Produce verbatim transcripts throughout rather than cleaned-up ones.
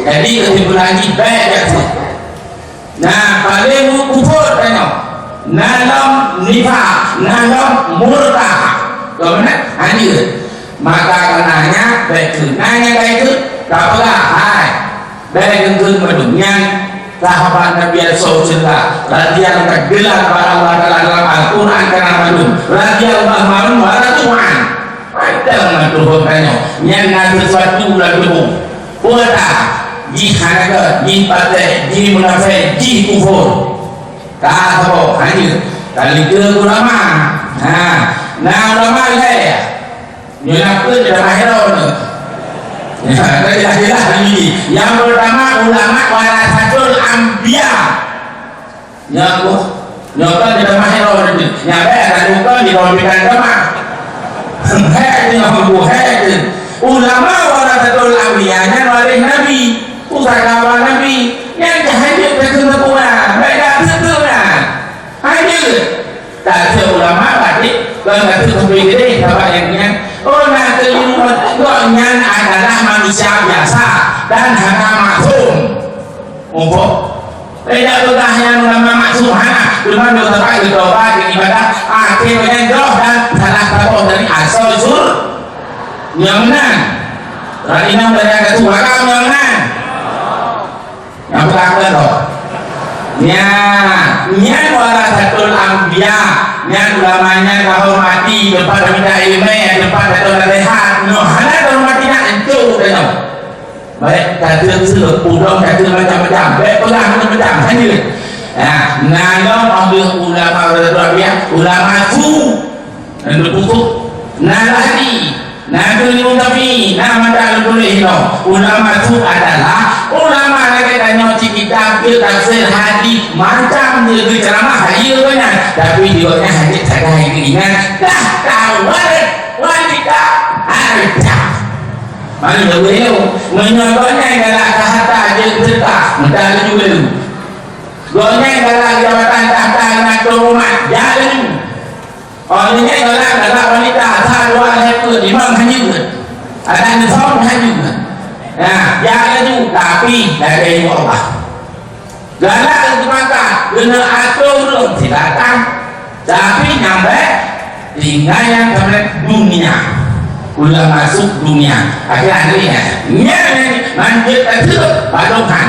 Jadi, kesimpulan jih, bèk jak su. Nah, paléng mukufur tanyoe. Na lom nifak, na lom murtad. Kon meunan? Hanjeuet. Maka kareuna nyan, bèk keuh. Na nyang ka ikheun, ka peugah, hai. Bèk keuh mandum nyan. Sahabat Nabi Rasulullah, radhiyallahu anhu, teugelar bak Allah Taala dalam Al-Quran, kana mandum. Radhiyallahu anhu wa radu an. Padang meutuhok tanyoe, nyan na sesuatu lam tuboh. Peue ata? Jih hana gèt, jih patéh, jih munafék, jih kufur. Ka saboh, hanjeuet. Ka lheueh ulama. Ha, na ulama ilèe. Nyoe na peue dah mahero nyoe. Ya, ka jelas-jelas lagi. Nyang peurtama, ulama warasatul anbiya. Nyoe, nyoe kan di teumah nyoe, nyoe bèk ada lupa di dalam bidang agama. Hèk nyoe, hèk. Ulama warasatul anbiya nyan waréh Nabi, pusaka Nabi. Nyan ka hanjeuet takheun sapeue, bèk dak teupeue na. Hanjeuet. Takheun ulama batik, kon takheun sampai gede, sahabat nyang nyan. Oh, na keuliru, gobnyan adalah manusia biasa dan hana maksum. Muphom? Beda peugah nyan ulama maksum hana, cuma dosa baik, bertobat, beribadah, akhirnya jauh dan salah saboh dari asal sur-, nyang meunan. Berarti nang banyak kata agam nyang meunan. Nyang peugah kata tu. Nya, nyan warasatul anbiya, nyan ulama nyan kahormati, tempat minta ilmu, tempat kata nasihat. Noh, hana kahormati nak entuk kata. Baik, kata seuh, udong kata macam-macam. Baik, peugah macam-macam. Hanjeuet. Nah, na lom ulama, ulama, ulama su. Ulama su. Na lahdi. Na dunyun tapi, na mata leupeuleh nyoe. Ulama su adalah ulama lagèe tanyoe cit kitab, tafsir, hadis, macam dia beuceramah, iya banyak. Tapi di gobnyan hadis sagai geuingat. Dah tahu wanita ada. Mari, meunyoe gobnyan galak keu harta jeuet seureuta, meuda laju. Gobnyan galak jabatan takhta ngon tueng umat, jak laju. Oh, nyan galak, galak wanita, sa dua lhèe peuet, limong hanjeuet. Adak neusöm hanjeuet. Nah, jak laju, tapi lagèe nyoe Allah. Galak keu pangkat, keuneuk atô ulôn, silakan. Tapi nyang bèk, tinggai nyang keuneuk dunia. Ulôn masuk dunia. Akhé-akhé nyan, nyan manjeuet ka treuk bak Tuhan.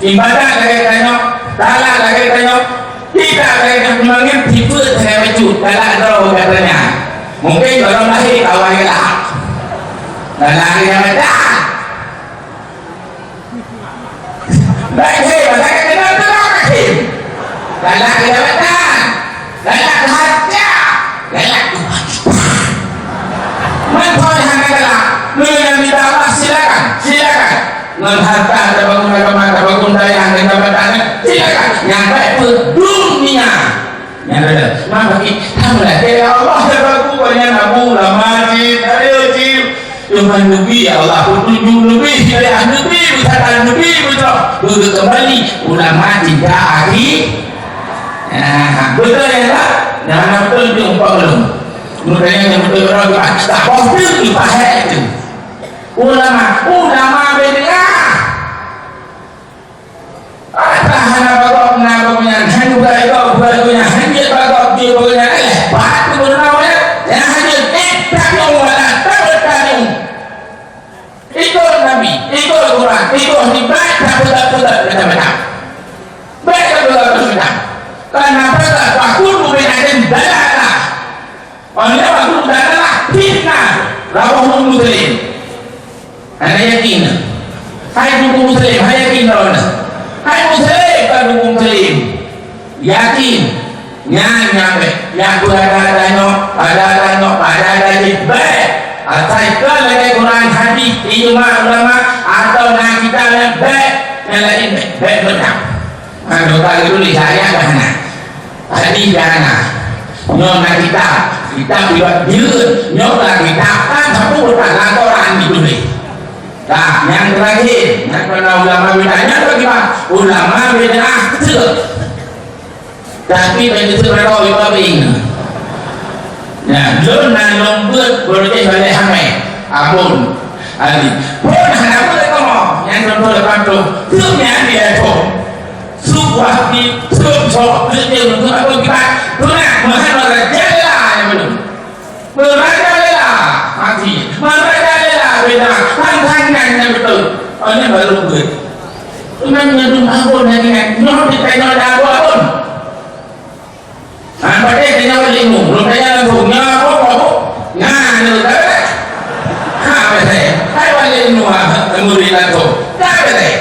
Ibadat lagèe tanyoe, salat lagèe tanyoe, kita lagèe tanyoe, mungkin tipe lagèe bacut, galak droe gata nyan. Mungkin baru lahé awai galak. Galak lagèe macam. Baik, hei, masyarakat kenal tu lah, Hakim. Galak keu jabatan, galak keu harta, galak keu wanita. Mantong hana galak. Meunyoe nyang minta Allah, silakan, silakan. Ngon harta tabangun agama, tabangun dayah, ngon jabatan, silakan. Nyang baik pun dunia. Nyan ada. Maka kita meulakèe, "Ya Allah, ya Rabbu, banyak nabu, lama cit, ayo cit." Cuma Nabi, ya Allah, petunjuk Nabi, hidayah Nabi, wisata Nabi, betul. Begitu kembali, ulama tidak lagi. Nah, betul ya, Pak? Nah, betul juga, Pak, belum. Makanya yang betul orang, Pak, tak betul, Pak, itu. Ulama, ulama beda. Ata hana bagok na gobnyan, hana buka ikot buka gobnyan, hana jeuet bagok jeuet bagok nyan, eh, batu beuna nyan, nyan hana jeuet, eh, tanyong wala, tabeuet tanyong. Ikot Nabi, ikot Quran, ikot hadis, baik tak peugah-peugah macam-macam. Baik tak peugah macam-macam. Karena peugah, "Wa kullu bid'atin dalalah." Maknanya, waktu adalah fitnah. Rawahu Muslim. Hana yakin. Hai buku Muslim, hai yakin lawan. Hai Muslim, bukan buku Muslim. Yakin. Nyan nyang bèk. Nyang tu ada-ada nyoe, ada-ada nyoe, ada-ada jih bèk. Asai kon lagèe Quran, hadis, ijma ulama, atau na kitab nyang bèk, nyang laén bèk. Bèk beutang. Anggota dulu ni saya dah na. Tadi dah na. Nyoe na kitab. Kitab liwat jeuet. Nyoe lah kitab kan sapeue bukan laporan ditulis. Dah, nyang terakhir, nyang kena ulama bid'ah, nyang bagaimana? Ulama bid'ah betul. Tapi bagi tu mereka ulama bid'ah. Nah, lôn na lôn buet berarti balik hamai. Abon. Ali. Pun hana buet kamu. Beutôi, nyan dia tu. Sup wahbi, sup sok, dia tu apa kita? Pernah mahal raja lah yang belum. Merajalela hati, merajalela beda, tantangan yang betul. Ini baru duit. Cuman ngandung ampun lagi kan, nyoh di tengah dah ampun. Ha, pakai tengah balik ilmu, belum tanya langsung, nyoh apa, apa, apa? Nah, ni betul. Ha, betul. Hai balik ilmu, ha, tunggu di langsung. Tak betul.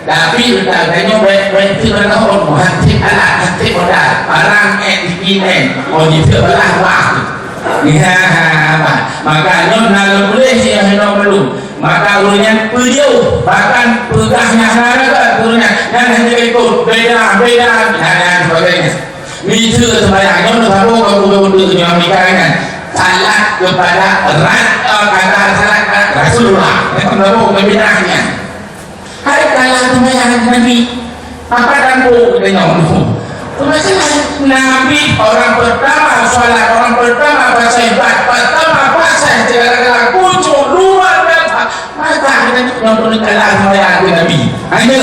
Tapi, utak tanyoe bèk, bèk teuh bak tahun, hanté alat, hanté modal, barang èk dikinen, oh, jiteuh beulah wah. Ya, maka nyoe na lôn tuléh nyang hinoe malu. Maka ureueng nyan peujeuh, bahkan peugah nyang hana ragam ureueng nyan, nyan hana ikot, beda, beda, dan lain sebagainya. Miseue seumayang nyoe, saboh keu gurèe nyoe, miseue nyan salat kepada Ra-, eh, kata salat kepada Rasulullah. Nyoe saboh keu bid'ah nyan. Hai kalah seumayang Nabi. Apa tambo geutanyoe? Masalah Nabi orang pertama salat, orang pertama baca ibadat, pertama baca segala-gala kucuk luar biasa. Masa kita nyoe pun kalah seumayang Nabi. Hanya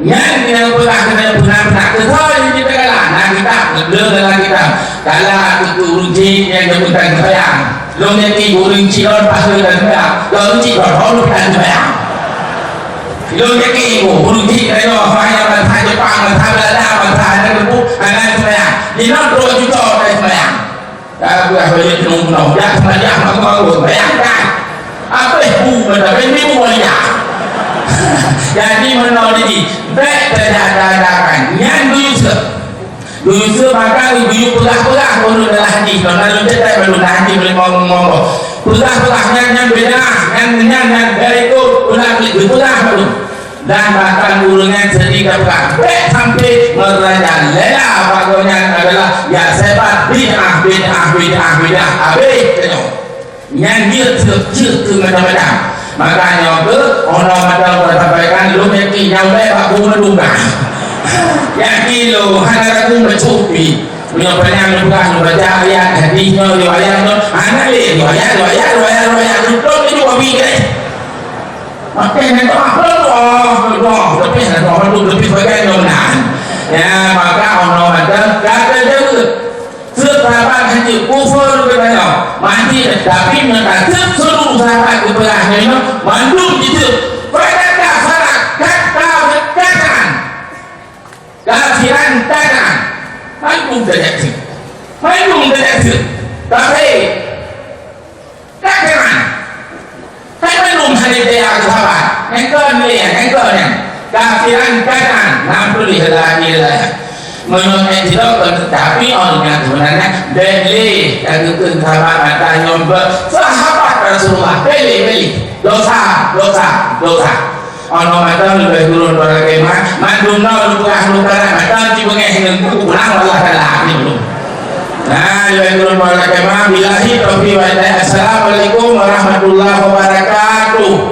nyan nyang peugah keunan beuna-beuna. Keusai kita kalah. Nah, kita le dalam kitab. Kalah keu ureueng jih nyang geupeugah seumayang. Lôn yakin ureueng cit lôn pasoe dan seumayang. Lôn cit lôn hom lôn dan seumayang. Lôn yakin ureueng cit laén nyoe, bansa Jepang, bansa Belanda, bansa hana teupeu, hana seumayang. Di lôn dua juta hana seumayang. Dah buah balik penuh-penuh. Dah seumayang, mak gua, gua seumayang dah. Habis bu, macam ini bu, ya. Jadi, meunoe jih, bèk teudah-teudah kan. Nyan geuyue seuh. Geuyue seuh maka geuyue peugah-peugah ureueng dalam hadis. Karena lôn cetai baru dalam hadis boleh ngomong-ngomong. Peugah-peugah nyan, nyan beda, nyan, nyan, nyan dari tu, peugah, geupeugah baru. Dan bahkan ureueng nyan sendiri ka peugah, bèk sampai merajalela bak gobnyan adalah ya sebab bid'ah, bid'ah, bid'ah, bid'ah. Habis tanyoe. Nyan jeuet, jeuet keu macam-macam. Maka nyoe keuh, oh, nyoe mantong tasampaikan, lôn yakin nyang bèk bak bumoe dungga. Yakin lôn, hana ragu bacut pih. Meunyoe panyang lôn peugah, lôn baca ayat, hadis nyoe, riwayat nyoe, hana lé, riwayat, riwayat, riwayat, riwayat, lôn tutup pintoe babi keuh. Makai nyan, ah, lôn tuah, lôn tuah, tapi hana tuah, lôn tuah, tapi sebagai nyoe meunan. Ya, maka oh, nyoe mantong, gata jeuet. Seusahabat hanjeuet kufur geutanyoe, mati, tapi meunan ka seuruek sahabat geupeugah nyoe, mandum jiteuek. Pada kafarat, kata, kataan. Kafiran, kataan. Mandum tajak seuek. Mandum tajak seuek. Tapi, kafiran. Hai bandum hadis dia sahabat. Engkau ni, engkau ni. Kafiran kanan. Nam tulis la ilaha. Meunyoe sidroe, tapi orang yang sebenarnya bèk lé. Kata sahabat mata nyom sahabat Rasulullah. Bèk lé, bèk lé. Dosa, dosa, dosa. Ono mata leubeh turun pada kemah. Mandum nol buah nukara mata di bengeh nunggu pulang Allah Taala ni belum. Nah, leubeh turun pada kemah. Billahi taufiq wal hidayah. Assalamualaikum warahmatullahi wabarakatuh.